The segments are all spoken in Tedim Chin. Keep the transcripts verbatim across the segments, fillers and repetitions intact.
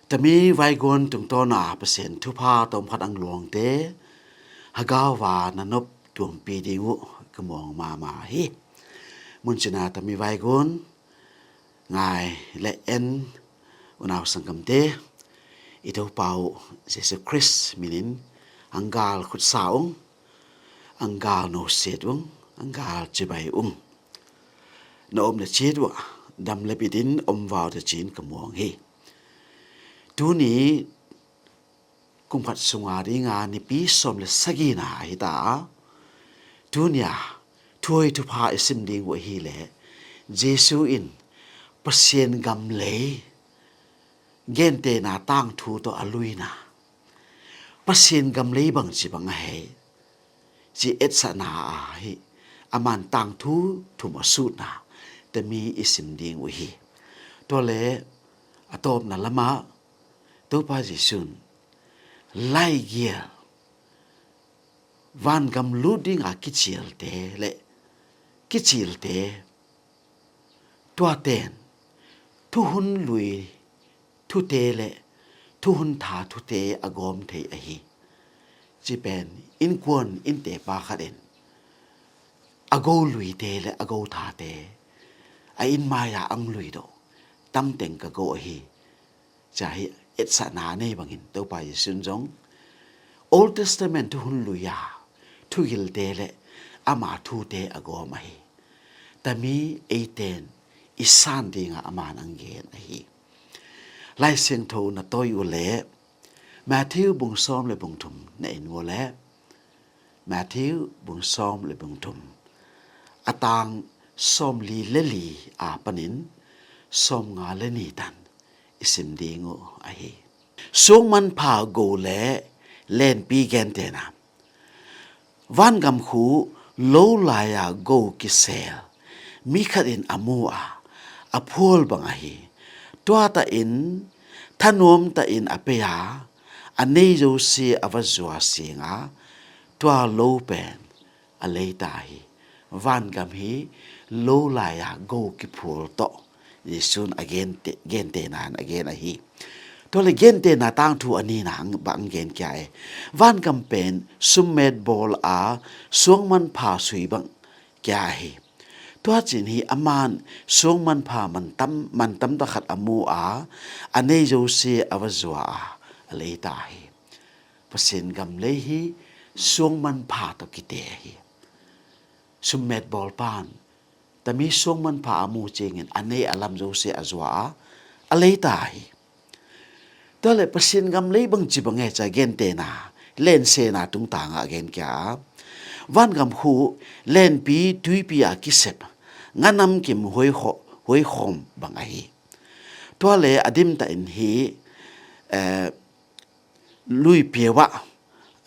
Tami Vaigun tungtawna Pasian thupha tawmkhat ang luangte hagauva na nop tuampi ding uh ka muang mahmah hi. Muncina Tami Vaigun ngai le en unau sangkamte, i Topa uh Jesu Khrist minin ang gal khutsa ung, ang gal nosiat ung, ang gal cibai ung. Na omna ciat uh dam le bitin om vau ta cin ka muang hi. Tuni kum khat sunga dinga nipi sawm le sagina ahi ta a, tunia thuai thupha i sim ding uh ahileh Jesu in Pasian gam lei gentehna tangthu tawh a luina, Pasian gam lei bangci bang a hei ci etsakna ahi, aman tangthu thum a sutna tami i sim ding uh hi. Tuale a tawpna lamah Topa Jesu'n laigial vangam lut dinga kicialte le kicilte tuaten thuhun lui thute le thuhun tha thute a gawm thei ahi. Ci pen innkuan inntepa khat in a go luite le a go thate a inn mai-a ang lui dawh tamteng ka go ahi. Ca hi etsakna nei bangin Topa Jesu'n zong Old Testament thuhun lui-a thugilte le ama thute a gawm ahi. Tami eiten i san dinga aman ang gen ahi. Lai Siangtho na tawi uh leh Matthew bung sawm le bung thum na en uh leh Matthew bung sawm le bung thum a tang sawm li le li a panin sawm nga le ni tan i sim ding uh ahi. Suang manpha go le lenpi gentehna. Vangam khu lo lai-a go kisel mi khat in a mu a, a phual bang ahi. Tua ta in thanuam ta in a pei a, a nei zosia a va zua sing a, tua lo pen a lei ta hi. Vangam hi lo lai-a go kiphual tawh Jesu'n a gente, gentehna in a gen ahi. Tuale gentehna tangthu a nina ang, bang ang gen kia e. Vangam pen summet bawl a suang manpha sui bang kia ahi. Tua cin hi aman suang manpha mantam, mantam takhat a mu a, a nei zosia a va zua a, a lei ta hi. Pasian gam lei hi suang manpha tawh kite hi. Summet bawl pan tami suang manpha a mu cingin a nei a lam zosia a zua a, a lei ta hi. Tuale Pasian gam lei bangci bang e ca gentehna, lensena tungtanga a gen kia a. Vangam khu lenpi tuipi a kisep, nganam kim huai kho-, huai khawm bang ahi. Tuale a dim ta in hi, eh, lui piau ah,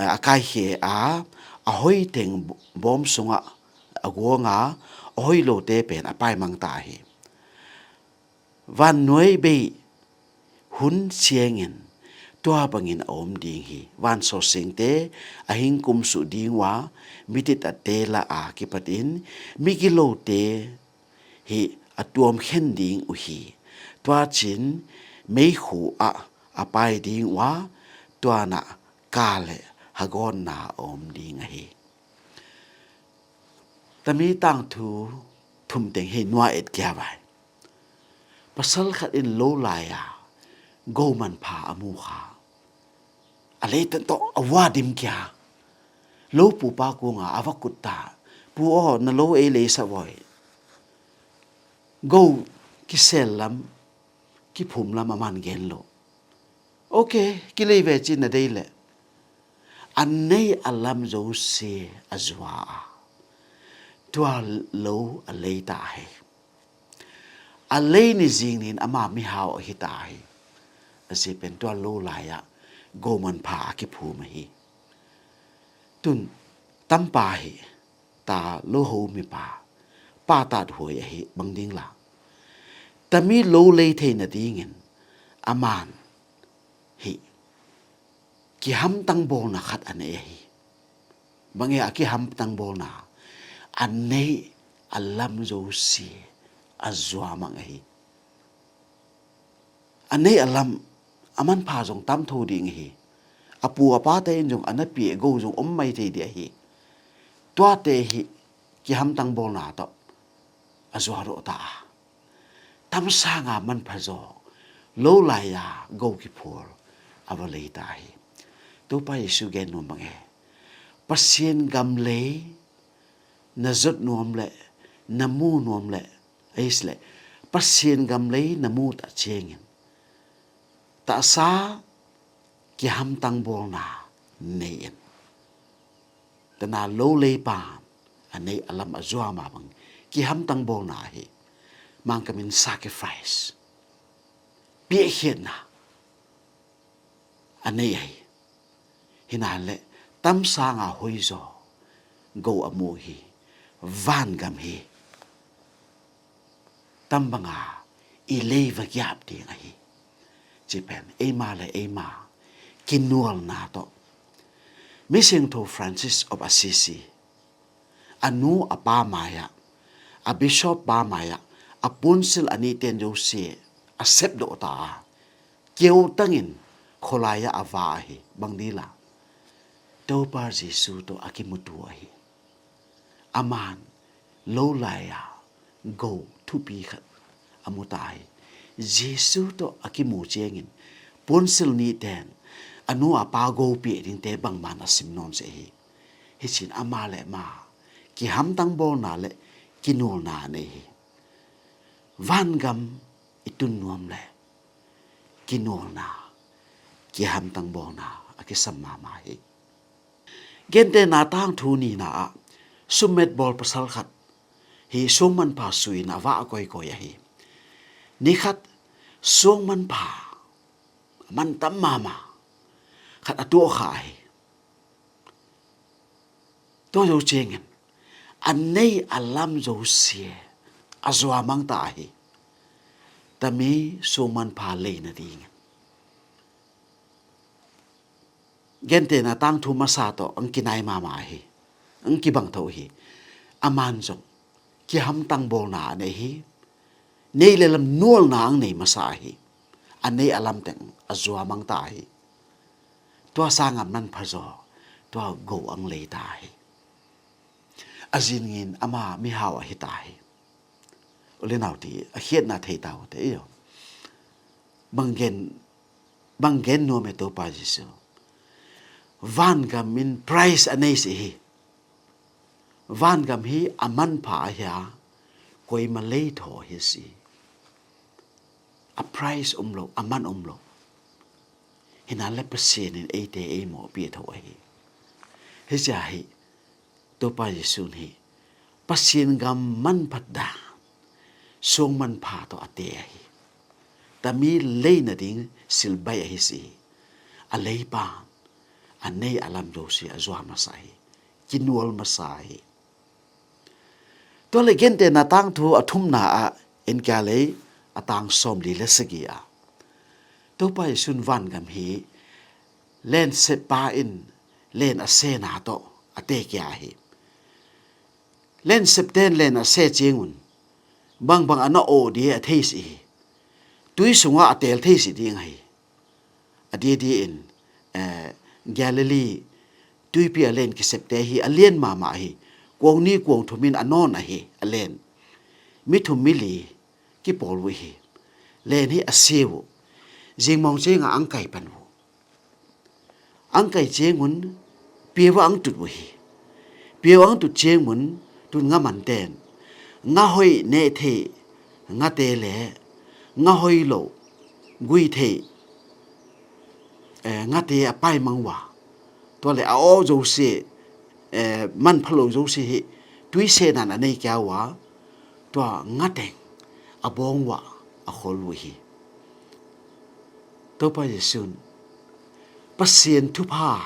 eh, a kaikhia a, a hoiteng bawm sungah a guang a, a hoih lote pen a paimang ta hi. Vannuai bei hun ciangin tua bangin a om ding hi. Vansawlsingte a hingkum suh ding uh a, mitit a tela a kipatin migilote hi a tuamkhen ding uh hi. Tua cin meikhu ah a pai ding uh a, tuanah ka le hagawnna a om ding ahi. Tami tangthu thum teng hi nua et kia vai. Pasal khat in lo lai-a go manpha a mu kha, a leitan tawh a vua dim kia. Lo pupa kunga a va kutta. Pu aw, na lo ei leisa voi. Go kisel lam, kiphum lam aman gen lo. Ok, kilei ve ci na dei leh a nei a lam zosia a zua a, tua lo a lei ta hi. A lei ni zing nin ama mihau ahi ta hi. A si pen tua lo lai-ah go manpha a kiphum ahi. Tun tampa hi ta lo ho mipa, pa tat huai ahi bang ding la. Tami lo lei theina dingin aman hi kihamtang bawlna khat a nei ahi. Bang e a kihamtang bawlna, a nei a lam zosia a zuamang ahi. A nei a lam a manpha zong tamtho ding hi. A pu a pate in zong a na piah go zong om mai thei dih ahi. Tuate hi kihamtang bawlna tawh a zuar rawh ta a, tamsanga manpha zaw, lo lai-a go kiphual a va lei ta hi. Topa Jesu gen nuam bang e, Pasian gam lei na zot nuam le na mu nuam le, ahi si le Pasian gam lei na mu ta ciangin tahsa kihamtang bawlna nei in. Tana lo leipa a nei a lam a zuama bang kihamtang bawlna hi. Mangkamin sacrifice, piahkhiatna a nei ahi. Hina le tamsanga hoizaw go a mu hi. Vangam hi tambanga i lei va giap ding ahi. Cipen eima le eima kinualna tawh Misiangtho Francis of Assisi a nu a pa mai-ah, a bishop pa mai-ah a punsil a nihten zosia a sepdawh ta a, kiotangin khualai-ah a va ahi. Bang dila? Topa Jesu tawh a kimutu ahi. Aman lo lai-a go thupi khat a mu ta hi. Jesu tawh a kimu ciangin punsil nihten a nu a pa go piah dingte bangman a sim nawn seh hi. Hicin ama le ama kihamtang bawlna le kinualna a nei hi. Vangam i tun nuam le kinualna, kihamtang bawlna a kisam mahmah hi. Gentehna tangthu nina ah summet bawl pasal khat hi suangmanpha suina a vah a koikoi ahi. Nikhat suangmanpha mantam mahmah khat a tuahkha ahi. Tua zo ciangin a nei a lam zosia a zuamang ta ahi. Tami suangmanpha lei nadingin. Gentehna tangthu masa tawh ang kinai mahmah ahi. Ang kibang tho hi. Aman zong kihamtang bawlna a nei hi. Nei le lam nualna ang nei masa ahi. A nei a lam teng a zuamang ta ahi. Tua sanga manpha zaw, tua go ang lei ta ahi. A zingin ama mihau ahi ta hi. U le nau ti a khiatna thei ta uh te i aw. Bang gen, bang gen nuam e Topa Jesu. Vangam in price a nei si hi. Vangam hi a manpha ahi a, koima lei thaw hi si. A price om lo, a man om lo. Hina le Pasian in eite ei mawhpi a tho ahi. Hizia hi Topa Jesu hi Pasian gam manphat dan suang manpha tawh a te ahi. Tami lei nading silbai ahi si hi. A leipa a nei a lam zosia a zua masa hi. Kinual masa hi. Tua le gentehna tangthu a thumna ah en kia lei a tang sawmli le sagih ah Topa Jesu'n vangam hi lenseppa in len a sena tawh a te kia hi. Lensepten len a se ciangun bangbang a na aw ding a thei si hi. Tui sungah a teel thei si ding ahi. A diadia in eh, Galilee tuipi a len kisepte hi a lian mahmah hi. Kuang ni kuang thumin a nawn ahi a len. Mi thum mi li kipawl uh hi. Len hi a si uh. Zingmawng ciangah ang kai pan uh. Ang kai ciangun piau ah ang tut uh hi. Piau ang tut ciangun tun nga manten nga hoih neh theih ngate le nga hoih loh gui theih eh, ngate a paimang uh a, tua le a aw zosia eh, manpha lo zosia hi tuisenan a nei kia uh a, tua ngateng a bawng uh a a khol uh hi. Topa Jesu'n Pasian thupha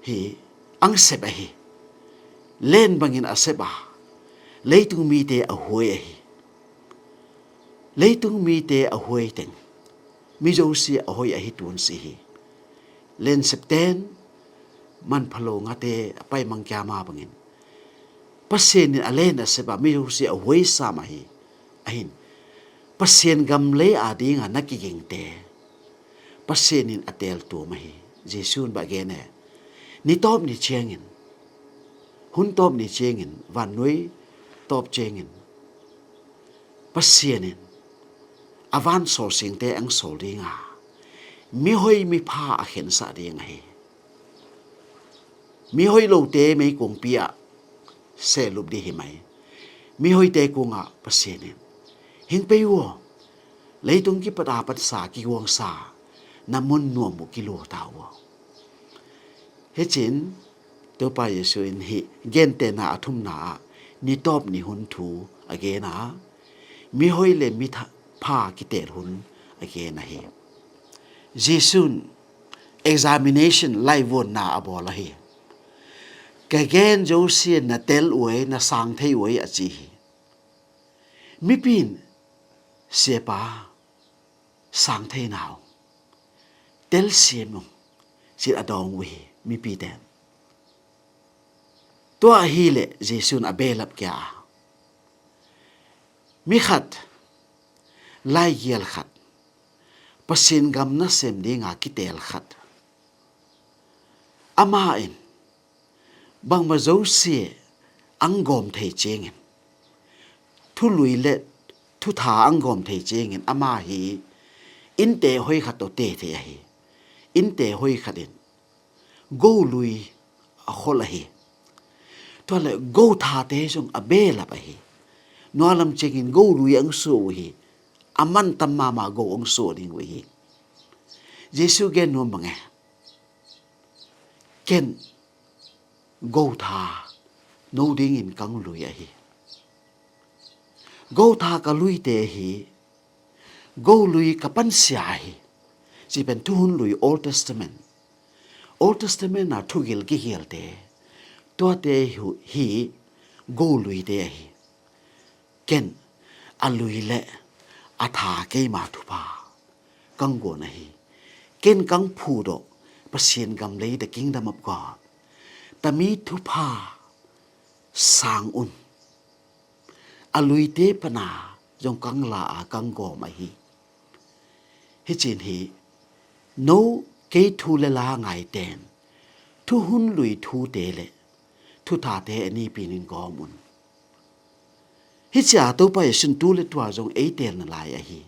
hi ang sep ahi. Len bangin a sep a, leitung mite a huai ahi. Leitung mite a huai teng mi zosia a hoih ahi tun si hi. Lensepten manpha lo ngate a paimang kia ma bangin Pasian in a len a sep a mi zosia a huai sam ahi. Ahin Pasian gam lei a dinga na kigingte Pasian in a teel tuam ahi. Jesu in bang gen e? Ni tawp ni ciangin, hun tawp ni ciangin, vannui tawp ciangin Pasian in a vansawlsingte ang sawl dinga, mihoi mipha a khensah ding ahi. Mihoi lote meikuangpi ah sehlup ding hi mai. Mihoite kungah Pasian in, hing pei uh aw, leitung kipat a pansa kiguangsa na mun nuam uh kilua ta uh aw. Hicin Topa Jesu in hih gentehna a thumna ah ni tawp ni hun thu a gen a, mihoi le mipha kiteel hun a gen ahi. Jesu in examination, laivuanna a bawl ahi. Ka gen zosia na tel uh ei, na sang thei uh ei a ci hi. Mipi in, Siapa, sang thei na ung, telsiam ung, ci-in a dawng uh hi mipite in. Tua ahih leh Jesu in a behlap kia a, mi khat, laigial khat, Pasian gam nasem dinga kiteel khat, amah in bangmah zosia ang gawm thei ciangin, thului le thutha ang gawm thei ciangin, amah hi innte hoi khat tawh tete ahi. Innte hoi khat in golui a khol ahi. Tua le go thate zong a behlap ahi. Nualam ciangin golui ang suah uh hi. A man tam mahmah go ang suah ding uh hi. Jesu gen nuam bang e? Ken go tha no dingin kang lui ahi. Go tha ka luite hi. Golui ka pansia hi. Ci pen thuhun lui, Old Testament. Old Testament a thugil kigialte, tuate hi, hi goluite ahi. Ken a lui le a tha keima thupha kang guan ahi. Ken kang phu dawh Pasian gam lei, the kingdom of God. Tami thupha sang un. A luite pana zong kang la a kang gawm ahi. Hicin hi no kei thu le la ngaiten thuhun lui thute le thuthate a nipi in gawm un. Hicia Topa Jesu in tu le tua zong ei teelna lai ahi.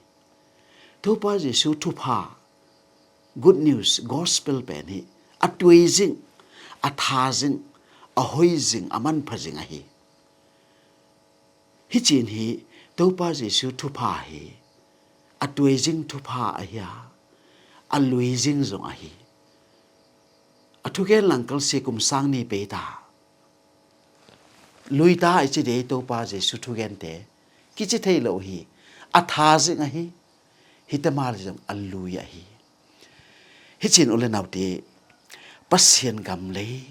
Topa Jesu thupha, good news, gospel pen hi a tuai zing, a tha zing, a hoi zing, a manpha zing ahi. Hicin hi Topa Jesu thupha hi a tuai zing thupha ahi a, a lui zing zong ahi. A thugen langkal sia kum sang ni pei ta. Lui ta i ci dei Topa Jesu thugente kici thei lo hi. A tha zing ahi. Hite mah le zong a lui ahi. Hicin u le naute, Pasian gam lei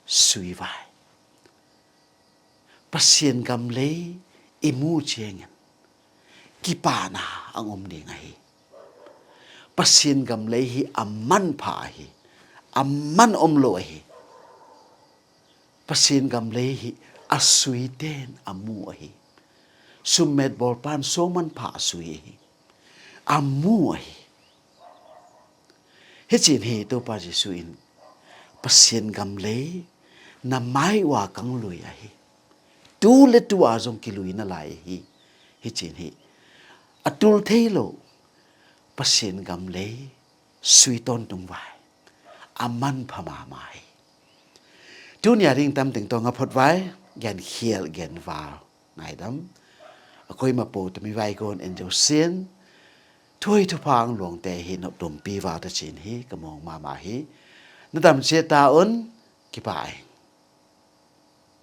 sui vai. Pasian gam lei i mu ciangin kipahna ang om ding ahi. Pasian gam lei hi a manpha ahi. A man om lo ahi. Pasian gam lei hi a suiten a mu ahi. Summet bawlpan suang manpha a sui ahi. A mu ahi. Hicin hi Topa Jesu in Pasian gam lei na mai ua kang lui ahi. Tu le tua zong kilui na lai ahi. Hicin hi a tul thei lo Pasian gam lei sui tawntung vai. A manpha mahmah hi. Tunia ding tamteng tawh nga phot vai, gen khial gen val ngaidam. A koima po tami vai gon en zo sin. Thuai thupha ang luangte hi nop tumpi val ta cin hi ka mong mahmah hi. Na dam cia ta un. Kipa ai.